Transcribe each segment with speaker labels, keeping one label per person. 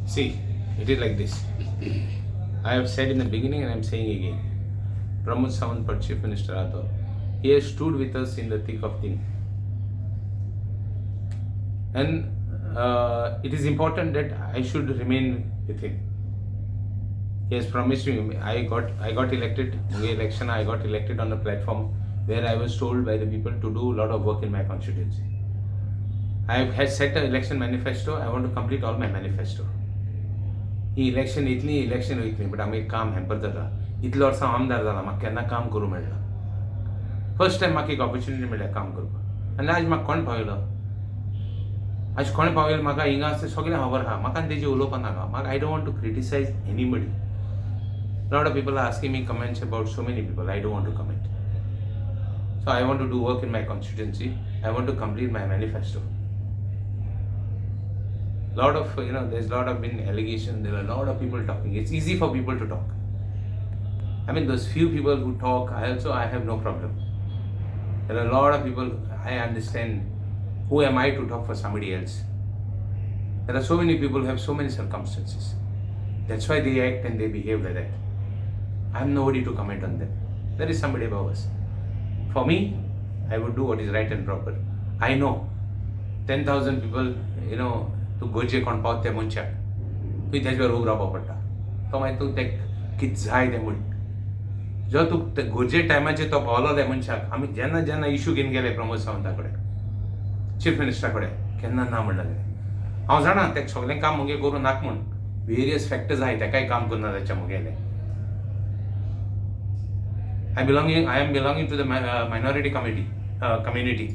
Speaker 1: See, it is like this. I have said in the beginning and I am saying again. Pramod Sawant for Chief Minister आहा तो, he has stood with us in the thick of thing. And it is important that I should remain with him. He has promised me. I got elected. मुगे election, I got elected on a platform where I was told by the people to do a lot of work in my constituency. I have had set an election manifesto. I want to complete all my manifesto. He election येतली, election वयतली, but आमगे काम hamper जाता. इतले वर्सां हांव आमदार जाला, म्हाका केन्ना काम करूं मेळना. फर्स्ट टायम म्हाका एक ऑपॉर्च्युनिटी मेळ्ळ्या काम करपाक आनी आज म्हाका कोण पावयलो, आज कोण पावयलो म्हाका हिंगा आसा सगळें खबर आहा. म्हाका आनी तेजेर उलोवपा नाका. म्हाका, I don't want to criticize anybody. Lot of people are asking me comments about so many people. I don't want to comment. So I want to do work in my constituency. I want to complete my manifesto. Lot of you know, there's lot of been allegation. There are a lot of people talking. It's easy for people to talk. I mean, those few people who talk, I also, I have no problem. There are a lot of people. I understand. Who am I to talk for somebody else? There are so many people who have so many circumstances. That's why they act and they behave like that. I am nobody to comment on them. There is somebody above us. For me, I would do what is right and proper. I know 10,000 people, तूं गरजे कोण पावता त्या मनशाक तुवें तेजे बरोबर उबो रावपा पडटा. तो मागीर तूं तें कितें जाय तें म्हण जो तूं ते गरजे टायमाचेर तो पावलो त्या मनशाक. आमी जेन्ना जेन्ना इशू घेवन गेले प्रमोद सावंता कडेन, चीफ मिनिस्टरा कडेन, केन्ना ना म्हणलें तेणें. हांव जाणा तें सगळें काम मुगे करूं नाका म्हूण. वेरियस फॅक्टर्स आहाय, तेकाय काम करना जाच्या मुगेलें. I am belonging to the minority community.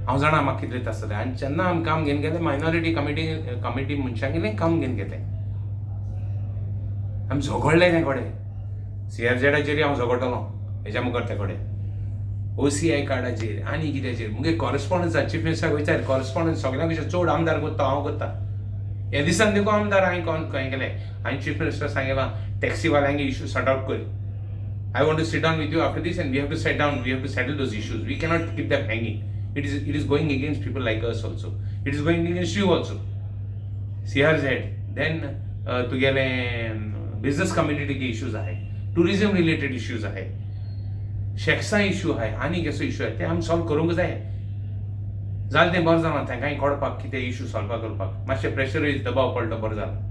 Speaker 1: हांव जाणा म्हाका कितले त्रास जाता. आनी जेन्ना आमी काम घेवन गेले, मायनॉरिटी कमिटी मनशांगेलें काम घेवन गेले, आमी झगडले ते कडेन. सीआरझेडाचेर हांव झगडटलो हेज्या मुखार ते कडेन, ओसीआय कार्डाचेर आनी कित्याचेर. मुगे कॉरस्पॉन्डन्स, चीफ मिनिस्टराक विचार, कॉरस्पॉन्डन्स सगळ्यां पेक्षा चड आमदार करता हांव करता. हे दिसान देखून आमदार हांवें कोण खंय गेले, हांवें चीफ मिनिस्टर सांगिलां, टॅक्सीवाल्यांगे इशू सॉर्ट आउट कर. I want to sit down with you after this and we have to sit down, we have to settle those issues. We cannot keep them hanging. It is going against people like us also. It is going against you also. CRZ, then तुगेले business कम्युनिटीचे issues आहे, tourism related issues आहे, शॅक्सा issue आहे, आनी कसो issue आहे ते आमी solve करूंक जाय. जालें तें बरें जालां. तांकांय कळपाक कितें इश्यू सॉल्व करपाक मातशें प्रेशर, दबाव पडलो, बरें जालां.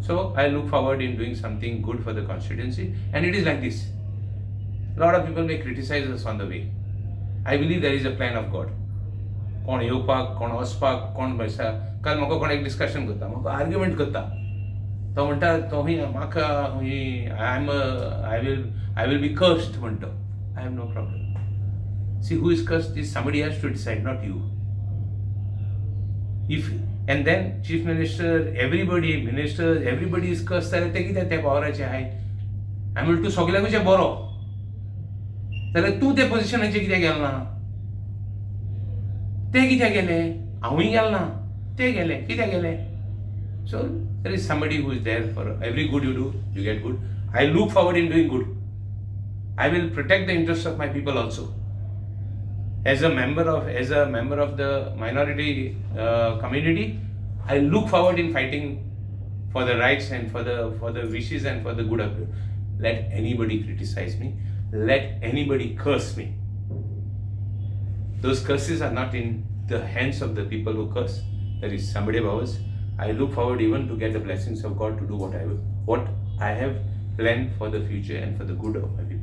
Speaker 1: So I look forward in doing something good for the constituency, and it is like this. Lot of people may criticize us on the way. I believe there is a plan of God. कोण येवपाक, कोण वचपाक, कोण बसा. काल म्हाका कोण एक डिस्कशन करता, म्हाका आर्ग्युमेंट करता. तो म्हणटा, तो हूंय म्हाका I am I will be cursed म्हणटा. I have no problem. See, who is cursed is somebody has to decide, not you. If and then chief minister, everybody, ministers, everybody is cursed जाल्यार ते कितें त्या पावराचे आहाय? हांवें म्हणलें, तूं सगल्यांकूच बरो जाल्यार तूं त्या पोजिशनाचेर कित्याक गेलो ना? ते कित्याक गेले? हांवूय गेलो ना, ते गेले कित्याक गेले? So there is somebody who is there. For every good you do, you get good. I look forward in doing good. I will protect the interest of my people also. As a member of the minority community, I look forward in fighting for the rights and for the wishes and for the good of you. Let anybody criticize me, let anybody curse me. Those curses are not in the hands of the people who curse. There is somebody above us. I look forward even to get the blessings of God to do what I have planned for the future and for the good of my people.